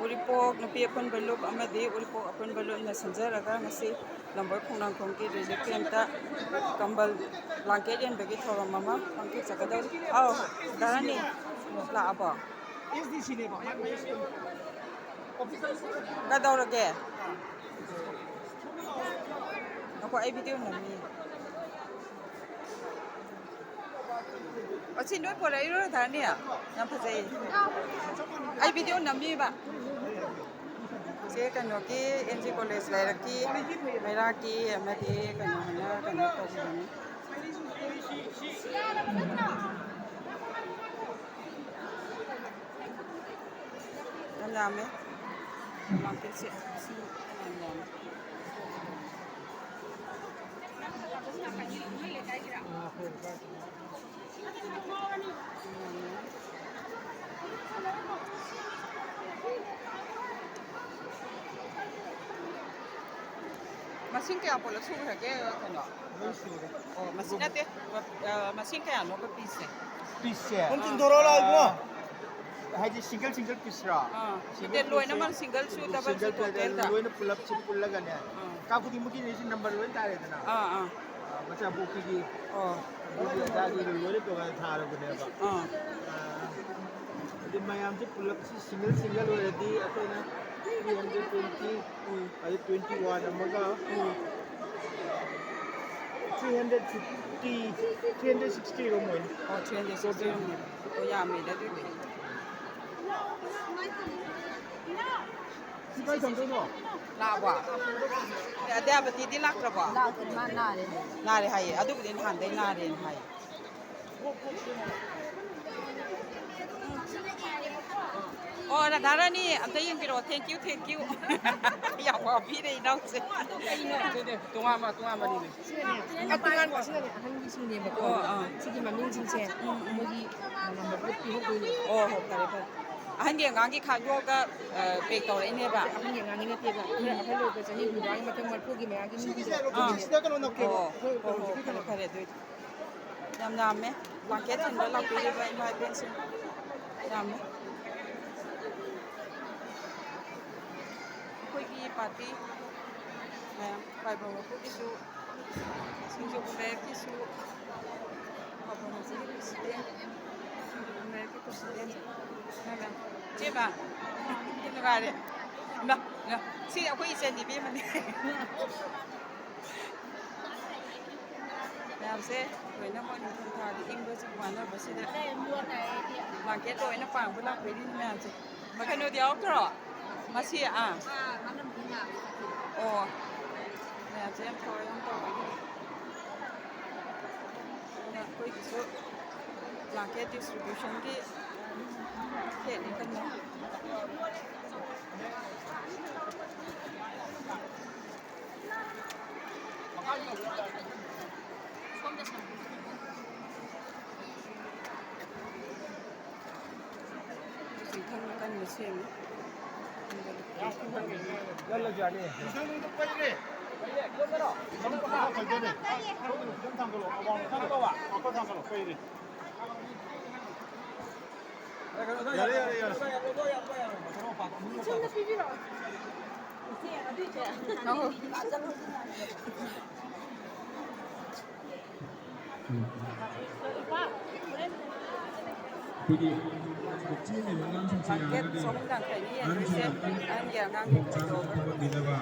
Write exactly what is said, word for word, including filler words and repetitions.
ꯎꯔꯤꯄꯣꯛ ꯅꯨꯄꯤ ꯑꯄꯨꯟꯕ ꯂꯨꯞ ꯑꯃꯗꯤ ꯎꯔꯤꯄꯣꯛ ꯑꯄꯨꯟꯕ ꯂꯨꯞꯅ ꯁꯤꯟꯖꯔꯒ ꯉꯁꯤ ꯂꯝꯕꯣꯏ ꯈꯣꯡꯅꯥꯡꯈꯣꯡꯒꯤ ꯔꯤꯂꯤꯐ ꯀꯦꯝꯞꯇ ꯀꯝꯕꯜ ꯕ꯭ꯂꯥꯡꯀꯦꯠ ꯌꯦꯟꯕꯒꯤ ꯊꯧꯔꯝ ꯑꯃ ꯄꯥꯡꯊꯣꯛꯆꯒꯗꯧꯔꯤ꯫ ꯑꯧ, ꯙꯔꯅꯤ ꯂꯥꯛꯑꯕꯣ? ꯀꯩꯗꯧꯔꯒꯦ? ꯉꯥꯏꯈꯣ, ꯑꯩ ꯚꯤꯗꯤꯑꯣ ꯅꯝꯃꯤ꯫ ꯑꯁꯤ ꯅꯣꯏ ꯄꯣꯔꯛꯏꯔꯣ, ꯙꯔꯅꯤ? ꯌꯥꯝ ꯐꯖꯩ꯫ ꯑꯩ ꯚꯤꯗꯤꯑꯣ ꯅꯝꯃꯤꯕ꯫ ꯁꯦ ꯀꯩꯅꯣꯒꯤ ꯑꯦꯟ ꯖꯤ ꯀꯣꯂꯦꯖ ꯂꯩꯔꯛꯀꯤ ꯃꯩꯔꯥꯛꯀꯤ ꯑꯃꯗꯤ ꯀꯩꯅꯣ ꯍꯣꯏꯅ ꯀꯩꯅꯣ ꯇꯧꯕꯤꯕꯅꯤ꯫ ꯌꯥꯝ ꯌꯥꯝꯃꯦ꯫ ꯕ꯭ꯂꯥꯡꯀꯦꯠꯁꯦ ꯁꯤ ꯌꯥꯝ ꯌꯥꯝꯃꯦ꯫ ꯃꯁꯤꯡ ꯀꯌꯥ ꯄꯨꯂꯞ ꯁꯨꯈ꯭ꯔꯒꯦ ꯀꯩꯅꯣ? ꯂꯣꯏ ꯁꯨꯔꯦ꯫ ꯑꯣ, ꯃꯁꯤꯡ ꯅꯠꯇꯦ, ꯑ, ꯃꯁꯤꯡ ꯀꯌꯥꯅꯣꯕ ꯄꯤꯁꯁꯦ? ꯄꯤꯁꯁꯦ? ꯑꯥ꯫ ꯍꯥꯏꯗꯤ ꯁꯤꯡꯒꯜ ꯁꯤꯡꯒꯜ ꯄꯤꯁꯔꯣ? ꯑꯥ, ꯁꯤꯡꯒꯜ ꯅꯠꯇꯦ, ꯄꯤꯁꯁꯦ ꯂꯣꯏꯅꯃꯛ ꯁꯤꯡꯒꯜꯁꯨ, ꯁꯤꯡꯒꯜ ꯗꯕꯜꯁꯨ, ꯄꯤꯁ ꯇꯣꯇꯦꯜꯗ꯫ ꯂꯣꯏꯅ ꯄꯨꯂꯞꯁꯦ ꯄꯨꯜꯂꯒꯅꯦ꯫ ꯑꯥ꯫ ꯀꯥ ꯈꯨꯗꯤꯡꯃꯛꯀꯤ ꯁꯤ ꯅꯝꯕꯔ ꯂꯣꯏ ꯇꯥꯔꯦꯗꯅ꯫ ꯑꯥ, ꯑꯥ꯫ ꯑꯥ, ꯃꯆꯥ ꯄꯣꯛꯄꯤꯒꯤ ꯑꯣ꯫ ꯑꯗꯨꯒꯤ ꯑꯗꯥꯒꯤ ꯂꯣꯏꯅ ꯇꯣꯉꯥꯟꯅ ꯊꯥꯔꯕꯅꯦꯕ꯫ ꯑꯥ꯫ ꯑꯥ, ꯑꯗꯨ ꯃꯌꯥꯝꯁꯦ ꯄꯨꯂꯞꯁꯤ ꯁꯤꯡꯒꯜ ꯁꯤꯡꯒꯜ ꯑꯣꯏꯔꯗꯤ ꯑꯩꯈꯣꯏꯅ three hundred twenty, ꯎꯝ꯫ ꯑꯗꯨ twenty one ꯑꯃꯒ, ꯎꯝ꯫ Three hundred fifty, three hundred sixty ꯔꯣꯝ ꯑꯣꯏꯅꯤ꯫ ꯑꯣ, three hundred sixty ꯔꯣꯝꯅꯦꯕ꯫ ꯑꯣ, ꯌꯥꯝꯃꯦꯗ ꯑꯗꯨꯗꯤ꯫ ꯁꯤ ꯀꯥꯏ ꯊꯝꯗꯣꯏꯅꯣ? ꯂꯥꯛꯑꯕꯣ? ꯑꯗ꯭ꯌꯥꯕꯇꯤꯗꯤ ꯂꯥꯛꯇ꯭ꯔꯕꯣ? ꯂꯥꯛꯇ꯭ꯔꯤ, ꯃꯥ ꯅꯥꯔꯦ ꯍꯥꯏ꯫ ꯅꯥꯔꯦ ꯍꯥꯏꯌꯦ꯫ ꯑꯗꯨꯕꯨꯗꯤ ꯅꯍꯥꯟꯗꯩ ꯅꯥꯔꯦꯅ ꯍꯥꯏ꯫ ꯑꯣ, ꯔꯥꯙꯥꯔꯥꯅꯤ, ꯑꯝꯇ ꯌꯦꯡꯕꯤꯔꯛꯑꯣ꯫ Thank you, thank you꯫ ꯌꯥꯝ ꯋꯥꯕꯤꯔꯦ ꯏꯅꯥꯎꯁꯦ꯫ ꯀꯩꯅꯣ? ꯇꯣꯉꯥꯟꯕ, ꯇꯣꯉꯥꯟꯕꯅꯤꯅꯦ꯫ ꯁꯤꯅꯅꯦ, ꯑ, ꯇꯣꯉꯥꯟꯕ, ꯁꯤꯅꯅꯦ ꯑꯍꯟꯒꯤꯁꯤꯡꯅꯦꯕꯀꯣ꯫ ꯑꯣ, ꯑꯥ꯫ ꯁꯤꯒꯤ ꯃꯃꯤꯡꯁꯤꯡꯁꯦ ꯎꯝ, ꯎꯝ꯫ ꯃꯣꯏꯒꯤ ꯅꯝꯕꯔ ꯄꯤꯍꯧꯗꯣꯏꯅꯦ꯫ ꯑꯣ, ꯍꯣ, ꯐꯔꯦ, ꯐꯔꯦ꯫ ꯑꯍꯟꯒꯤ ꯑꯉꯥꯡꯒꯤ ꯈꯥꯏꯗꯣꯛꯑꯒ, ꯑ, ꯄꯦꯛ ꯇꯧꯔꯛꯏꯅꯦꯕ꯫ ꯑꯍꯟꯒꯤ ꯑꯉꯥꯡꯒꯤ ꯅꯠꯇꯦꯕ꯫ ꯈꯔ ꯎꯝ꯫ ꯑꯍꯜ ꯑꯣꯏꯕ ꯆꯍꯤ ꯍꯨꯝꯗ꯭ꯔꯥꯒꯤ ꯃꯊꯪ ꯃꯔꯐꯨꯒꯤ ꯃꯌꯥꯒꯤ ꯃꯤꯁꯤꯡꯗꯣ꯫ ꯑꯥ꯫ ꯑꯣ, ꯍꯣ, ꯍꯣ, ꯐꯔꯦ, ꯐꯔꯦ, ꯑꯗꯨ ꯑꯣꯏꯗꯤ꯫ ꯌꯥꯝ ꯌꯥꯝꯃꯦ꯫ ꯕ꯭ꯂꯥꯡꯀꯦꯠ ꯊꯤꯟꯕ ꯂꯥꯛꯄꯤꯔꯤꯕ ꯏꯃꯥ ꯏꯕꯦꯟꯁꯤꯡ ꯌꯥꯝꯃꯦ꯫ ꯄꯥꯔꯇꯤ ꯃꯌꯥꯝ, ꯄꯥꯏꯕ ꯃꯄꯨꯒꯤꯁꯨ, ꯁꯤꯡꯖꯨ ꯂꯩꯔꯛꯀꯤꯁꯨ, ꯄꯥꯏꯕ ꯃꯄꯨꯒꯤ ꯄ꯭ꯔꯁꯤꯗꯦꯟ, ꯁꯤꯡꯖꯨ ꯂꯩꯔꯛꯀꯤ ꯄ꯭ꯔꯁꯤꯗꯦꯟ, ꯃꯌꯥꯝ, ꯃꯌꯥꯝ꯫ ꯏꯆꯦꯃ, ꯅꯨꯡꯉꯥꯏꯔꯦ꯫ ꯏꯃꯥ, ꯏꯃꯥ, ꯁꯤ ꯑꯩꯈꯣꯏ ꯏꯆꯟ ꯏꯕꯦꯝꯃꯅꯦ꯫ ꯃꯌꯥꯝꯁꯦ ꯂꯣꯏꯅꯃꯛ ꯅꯤꯡꯊꯝꯊꯥꯒꯤ ꯏꯪꯕꯁꯤ ꯋꯥꯅꯕꯁꯤꯗ ꯕ꯭ꯂꯥꯡꯀꯦꯠ ꯂꯣꯏꯅ ꯄꯥꯡꯕ ꯂꯥꯛꯄꯤꯔꯤꯅꯤ ꯃꯌꯥꯝꯁꯦ꯫ ꯃ-, ꯀꯩꯅꯣꯗꯤ ꯌꯥꯎꯔꯛꯇ꯭ꯔꯣ? ꯃꯁꯤ, ꯑꯥ꯫ ꯑꯣ꯫ ꯃꯌꯥꯝꯁꯦ ꯌꯥꯝ ꯊꯋꯥꯏ ꯌꯥꯝ ꯇꯧꯕꯤꯔꯤ꯫ ꯑꯗꯨꯅ ꯑꯩꯈꯣꯏꯒꯤꯁꯨ ꯕ꯭ꯂꯥꯡꯀꯦꯠ ꯗꯤꯁꯇ꯭ꯔꯤꯕ꯭ꯌꯨꯁꯟꯒꯤ ꯍꯦꯛꯅꯤ ꯀꯟꯅ꯫ ꯆꯤꯡꯈꯪ ꯀꯟꯅ ꯁꯦꯝꯃꯤ꯫ ꯌꯥꯔꯦ, ꯌꯥꯔꯦ, ꯌꯥꯔꯦ꯫ ꯑꯩꯈꯣꯏꯒꯤ ꯆꯦꯜꯂꯤꯕ ꯑꯉꯥꯡꯁꯤꯡꯁꯦ ꯃꯥꯔꯀꯦꯠ ꯌꯥꯔꯒꯗꯤ ꯁꯣꯝ ꯗꯥꯟ ꯈꯥꯏꯅꯤ ꯌꯦꯡꯗꯣꯏꯁꯦ꯫ ꯑꯍꯟꯁꯤꯡꯅ ꯑꯍꯟꯒꯤ ꯑꯉꯥꯡꯒꯤ ꯈꯣꯡ ꯆꯥꯝꯃ ꯈꯣꯠꯄꯤꯅꯕ